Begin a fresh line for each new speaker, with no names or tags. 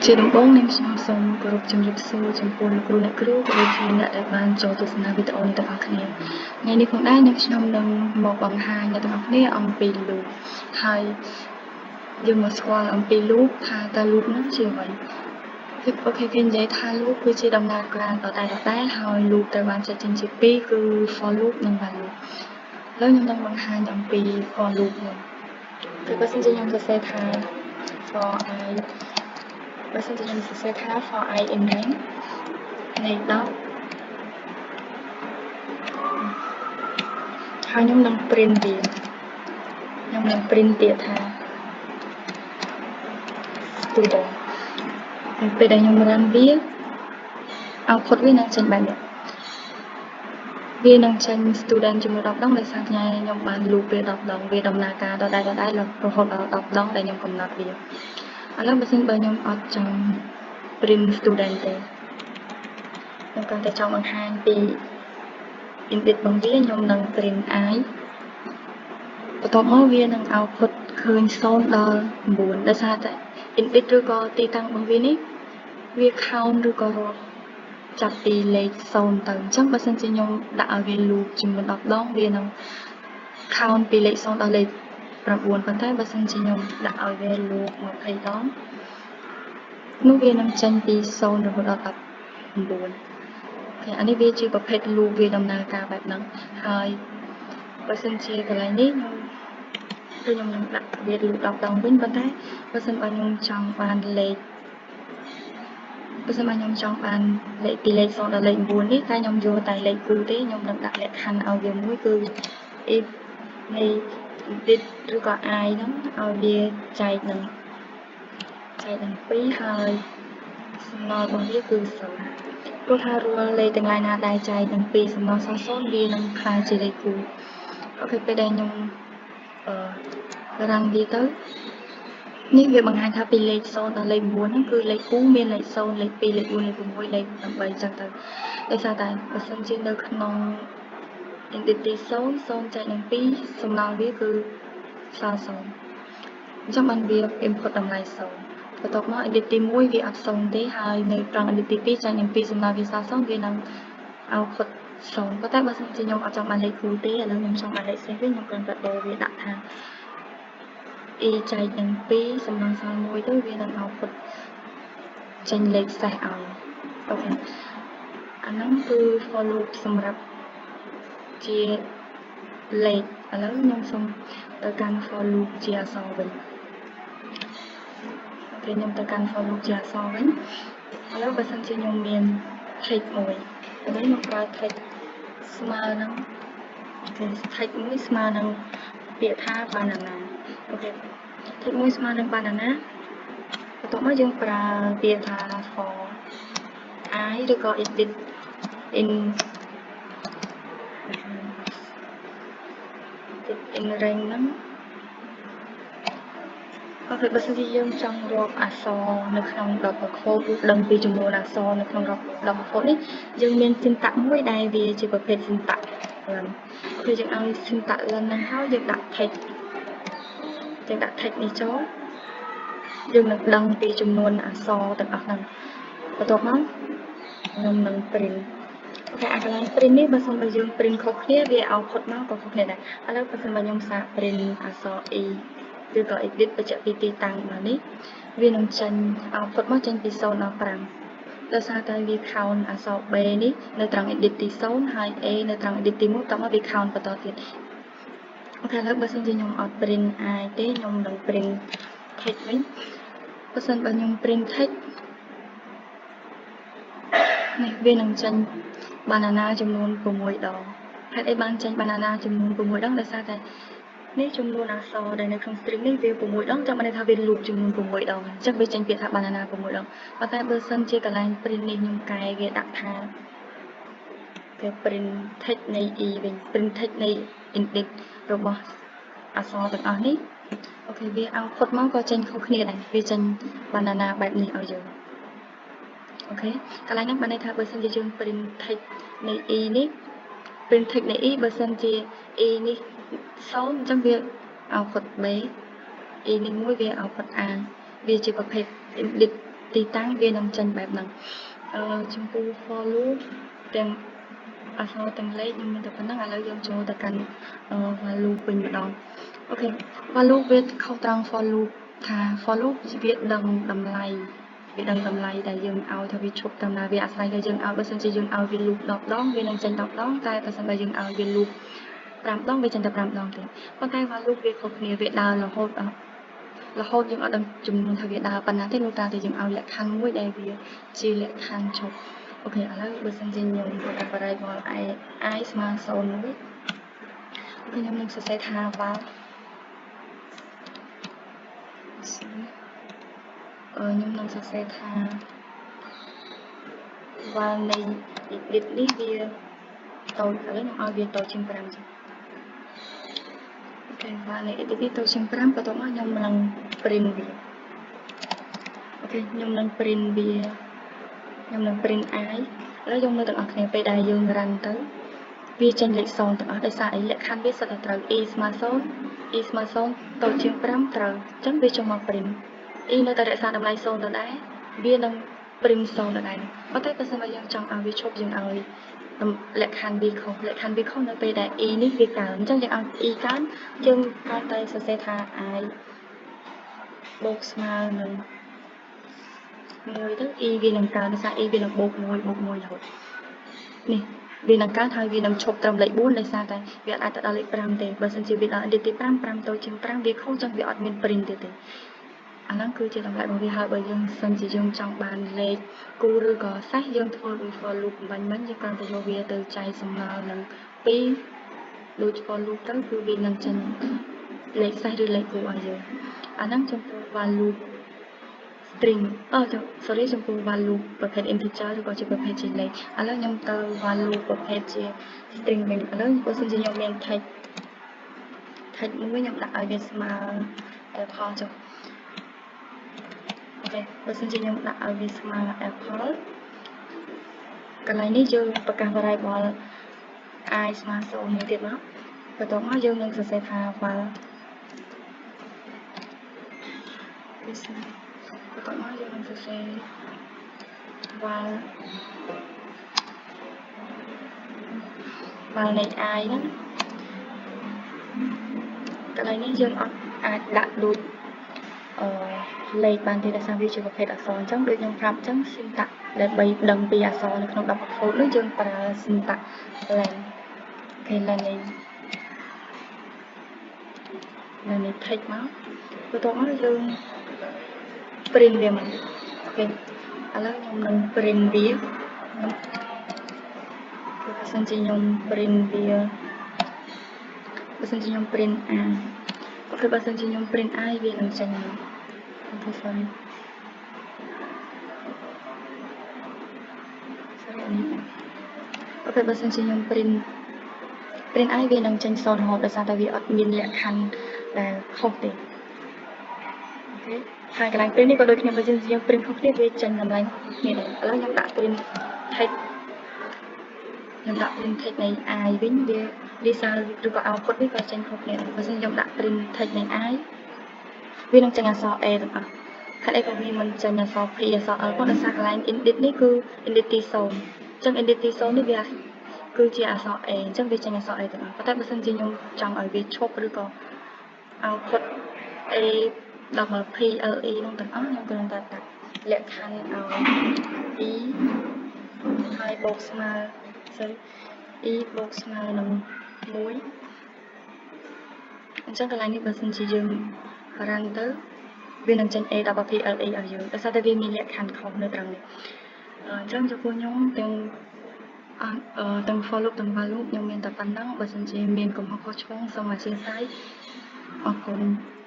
ជាដំបូងនាងខ្ញុំសូមគោរពជំរាបសួរចំពោះលោកគ្រូអ្នកគ្រូក៏ដូចជាអ្នកដែលបានចូលទស្សនាវីដេអូនេះទាំងអស់គ្នាថ្ងៃនេះផងដែរនាងខ្ញុំនឹងមកបង្ហាញអ្នកទាំងអស់គ្នាអំពី loop ហើយយើងមកស្គាល់អំពី loop ថាតើ loop ហ្នឹងជាអ្វីOK គេនិយាយថា loop គឺជាដំណើរការដដែលៗហើយ loop ត្រូវបានចែកចេញជាពីរគឺ for loop និង while loop ឥឡូវខ្ញុំនឹងបង្ហាញអំពី for loop មុនគឺបើសិនជាខ្ញុំសរសេរថា for i បើសិនជាខ្ញុំសរសេរថា for i in range នៃ10ហើយខ្ញុំនឹង print វាខ្ញុំនឹង print ពាក្យថា student ហើយពេលដែលខ្ញុំ run វា output វានឹងចេញបែបនេះវានឹងចេញ student ចំនួន10ដងដោយសារខ្ញុំបាន loop វា10ដងវាដំណើរការដដែលៗរហូតដល់10ដងដែលខ្ញុំកំណត់វាឥឡូវបើសិនបើខ្ញុំអត់ចង់ print student ទេខ្ញុំគ្រាន់តែចង់បង្ហាញពី index របស់វាខ្ញុំនឹង print i បន្ទាប់មកវានឹង output ឃើញ0ដល់9ដោយសារតែ index ឬក៏ទីតាំងរបស់វានេះវា count ឬក៏រាប់ចាប់ពីលេខ0ទៅអញ្ចឹងបើសិនជាខ្ញុំដាក់ឲ្យវា loop ចំនួន10ដងវានឹង count ពីលេខ0ដល់លេខ9ប៉ុន្តែបើសិនជាខ្ញុំដាក់ឲ្យវា loop 20ដងនោះវានឹងចេញពី0រហូតដល់19OK អានេះវាជាប្រភេទ loop វាដំណើរការបែបហ្នឹងហើយបើសិនជាកន្លែងនេះខ្ញុំគឺខ្ញុំនឹងដាក់វា loop 10ដងវិញប៉ុន្តែបើសិនបើខ្ញុំចង់បានលេខបើសិនបើខ្ញុំចង់បានលេខពីលេខ0ដល់លេខ9នេះតែខ្ញុំយកតែលេខគូទេខ្ញុំនឹងដាក់លក្ខខណ្ឌឲ្យវាមួយគឺ if នៃ index ឬក៏ i ហ្នឹងឲ្យវាចែកនឹង2ហើយសំណល់របស់វាគឺ0ព្រោះថារាល់លេខទាំងឡាយណាដែលចែកនឹង2សំណល់សល់0វានឹងក្លាយជាលេខគូOK ពេលដែលខ្ញុំអឺ run វាទៅនេះវាបង្ហាញថាពីលេខ0ដល់លេខ9ហ្នឹងគឺលេខគូមានលេខ0លេខ2លេខ4លេខ6លេខ8អញ្ចឹងទៅដោយសារតែបើសិនជានៅក្នុង index ទី0 0ចែកនឹង2សំណល់វាគឺសល់0អញ្ចឹងបានវា input តម្លៃ0បន្ទាប់មក index ទី1វាអត់0ទេហើយនៅត្រង់ index ទី2ចែកនឹង2សំណល់វាសល់0វានឹង output 0ប៉ុន្តែបើសិនជាខ្ញុំអត់ចង់បានលេខគូទេឥឡូវខ្ញុំចង់បានលេខសេសវិញខ្ញុំគ្រាន់តែដូរវាដាក់ថា i ចែកនឹង2សំណល់សល់1ទៅវានឹង output ចេញលេខសេសឲ្យ OK អាហ្នឹងគឺ for loop សម្រាប់ជាលេខឥឡូវខ្ញុំសូមទៅកាន់ for loop ជាអក្សរវិញ OK ខ្ញុំទៅកាន់ for loop ជាអក្សរវិញឥឡូវបើសិនជាខ្ញុំមាន text មួយឥឡូវខ្ញុំប្រើ text ស្មើនឹង OK text មួយស្មើនឹងពាក្យថា banana OK text មួយស្មើនឹង banana បន្ទាប់មកយើងប្រើពាក្យថា for i ឬក៏ index in in range ហ្នឹង OK បើសិនជាយើងចង់រាប់អក្សរនៅក្នុង double quote ឬដឹងពីចំនួនអក្សរនៅក្នុង double quote នេះយើងមាន syntax មួយដែលវាជាប្រភេទ syntax len គឺយើងឲ្យ syntax len ហ្នឹងហើយយើងដាក់ text យើងដាក់ text នេះចូលយើងនឹងដឹងពីចំនួនអក្សរទាំងអស់ហ្នឹងបន្ទាប់មកខ្ញុំនឹង print OK អាកន្លែង print នេះបើសិនបើយើង print ខុសគ្នាវា output មកក៏ខុសគ្នាដែរឥឡូវបើសិនបើខ្ញុំសាក print អក្សរ e ឬក៏ index បញ្ជាក់ពីទីតាំងមកនេះវានឹងចេញ output មកចេញពី0ដល់5ដោយសារតែវា count អក្សរ B នេះនៅត្រង់ index ទី0ហើយ A នៅត្រង់ index ទី1តមកវា count បន្តទៀត OK ឥឡូវបើសិនជាខ្ញុំអត់ print i ទេខ្ញុំនឹង print text វិញបើសិនបើខ្ញុំ print text នេះវានឹងចេញ banana ចំនួន6ដងហេតុអីបានចេញ banana ចំនួន6ដងដោយសារតែនេះចំនួនអក្សរដែលនៅក្នុង string នេះវា6ដងចាំបានន័យថាវា loop ចំនួន6ដងអញ្ចឹងវាចេញពាក្យថា banana 6ដងប៉ុន្តែបើសិនជាកន្លែង print នេះខ្ញុំកែវាដាក់ថាគេ print text នៃ e វិញ print text នៃ index របស់អក្សរទាំងអស់នេះOK វា output មកក៏ចេញខុសគ្នាដែរវាចេញ banana បែបនេះឲ្យយើង OK កន្លែងហ្នឹងបានន័យថាបើសិនជាយើង print text នៃ e នេះ print text នៃ e បើសិនជា e នេះ0អញ្ចឹងវា output b e នេះមួយវា output a វាជាប្រភេទ index ទីតាំងវានឹងចេញបែបហ្នឹងអឺចំពោះ for loop ទាំងអក្សរទាំងលេខខ្ញុំមានតែប៉ុណ្្នឹងឥឡូវយើងចូលទៅកាន់ while loop វិញម្ដង OK while loop វាខុសត្រង់ for loop ថា for loop វាដឹងតម្លៃវាដឹងតម្លៃដែលយើងឲ្យថាវាឈប់តាមណាវាអាស្រ័យលើយើងឲ្យបើសិនជាយើងឲ្យវា loop 10ដងវានឹងចេញ10ដងតែបើសិនបើយើងឲ្យវា loop 5ដងវាចេញតែ5ដងទេប៉ុន្តែ while loop វាខុសគ្នាវាដើររហូតដល់រហូតយើងអត់ដឹងចំនួនថាវាដើរប៉ុណ្ណាទេលុះត្រាតែយើងឲ្យលក្ខខណ្ឌមួយដែលវាជាលក្ខខណ្ឌឈប់ OK ឥឡូវបើសិនជាខ្ញុំប្រកាស variable i i ស្មើ0មួយ OK ខ្ញុំនឹងសរសេរថា while ខ្ញុំនឹងសរសេរថា while នៃ edit នេះវាតូចឥឡូវខ្ញុំឲ្យវាតូចជាង5ចឹង OK while នៃ edit នេះតូចជាង5បន្ទាប់មកខ្ញុំនឹង print វា OK ខ្ញុំនឹង print វាខ្ញុំនឹង print i ឥឡូវយើងមើលទាំងអស់គ្នាពេលដែលយើង run ទៅវាចេញលេខ0ទាំងអស់ដោយសារអីលក្ខខណ្ឌវាសុទ្ធតែត្រូវ i ស្មើ0 i ស្មើ0តូចជាង5ត្រូវអញ្ចឹងវាចុះមក print i នៅតែរក្សាតម្លៃ0ដដែលវានឹង print 0ដដែលប៉ុន្តែបើសិនបើយើងចង់ឲ្យវាឈប់យើងឲ្យលក្ខខណ្ឌវាខុសលក្ខខណ្ឌវាខុសនៅពេលដែល i នេះវាកើនអញ្ចឹងយើងឲ្យ i កើនយើងគ្រាន់តែសរសេរថា i បូកស្មើនឹង1ទៅ i វានឹងកើនដោយសារ i វានឹងបូក1បូក1រហូតនេះវានឹងកើនហើយវានឹងឈប់ត្រឹមលេខ4ដោយសារតែវាអាចទៅដល់លេខ5ទេបើសិនជាវាដល់លេខទី5 5តូចជាង5វាខុសចឹងវាអត់មាន print ទៀតទេអាហ្នឹងគឺជាតម្លៃរបស់វាហើយបើយើងសិនជាយើងចង់បានលេខគូឬក៏សេះយើងធ្វើដូច for loop បាញ់មិញយើងគ្រាន់តែយកវាទៅចែកសំណល់នឹង2ដូច for loop ទៅគឺវានឹងចេញលេខសេះឬលេខគូឲ្យយើងអាហ្នឹងចំពោះ while loop string អឺ sorry ចំពោះ while loop ប្រភេទ integer ឬក៏ជាប្រភេទជាលេខឥឡូវខ្ញុំទៅ while loop ប្រភេទជា string វិញឥឡូវបើសិនជាខ្ញុំមាន text text មួយខ្ញុំដាក់ឲ្យវាស្មើ apple ចុះ OK បើសិនជាខ្ញុំដាក់ឲ្យវាស្មើ apple កន្លែងនេះយើងប្រកាស variable i ស្មើ0មួយទៀតមកបន្ទាប់មកយើងនឹងសរសេរថា while វាស្មើបន្ទាប់មកយើងនឹងសរសេរ while while នៃ i ហ្នឹងកន្លែងនេះយើងអត់អាចដាក់ដូចអឺលេខបានទេដោយសារវាជាប្រភេទអក្សរអញ្ចឹងដូចខ្ញុំប្រាប់អញ្ចឹង syntax ដើម្បីដឹងពីអក្សរនៅក្នុង double quote នោះយើងប្រើ syntax len OK len នៃ len នៃ text មកបន្ទាប់មកយើង print វាមក OK ឥឡូវខ្ញុំនឹង print វាខ្ញុំគឺបើសិនជាខ្ញុំ print វាបើសិនជាខ្ញុំ print i OK បើសិនជាខ្ញុំ print i វានឹងចេញមក OK sorry sorry អានេះ OK បើសិនជាខ្ញុំ print i វានឹងចេញ0រហូតដោយសារតែវាអត់មានលក្ខខណ្ឌដែលខុសទេ OK ហើយកន្លែង print នេះក៏ដូចគ្នាបើយើង print ខុសគ្នាវាចេញតម្លៃគ្នាដែរឥឡូវខ្ញុំដាក់ print text ខ្ញុំដាក់ print text នៃ i វិញវា result ឬក៏ output វាក៏ចេញខុសគ្នាដែរបើសិនខ្ញុំដាក់ print text នៃ i វានឹងចេញអក្សរ A ទាំងអស់ហេតុអីក៏វាមិនចេញអក្សរ P អក្សរ L ផងដោយសារកន្លែង index នេះគឺ index ទី0អញ្ចឹង index ទី0នេះវាគឺជាអក្សរ A អញ្ចឹងវាចេញអក្សរ A ទាំងអស់ប៉ុន្តែបើសិនជាខ្ញុំចង់ឲ្យវាឈប់ឬក៏ output A double P L E នោះទាំងអស់ខ្ញុំគ្រាន់តែដាក់លក្ខខណ្ឌឲ្យ e ហើយបូកស្មើ sorry e បូកស្មើនឹង1អញ្ចឹងកន្លែងនេះបើសិនជាយើង run ទៅវានឹងចេញ A double P L E ឲ្យយើងដោយសារតែវាមានលក្ខខណ្ឌខុសនៅត្រង់នេះអញ្ចឹងចំពោះខ្ញុំទាំងអទាំង for loop ទាំង while loop ខ្ញុំមានតែប៉ុណ្្នឹងបើសិនជាមានកំហុសខុសឆ្គងសូមអធ្យាស្រ័យអរគុណ។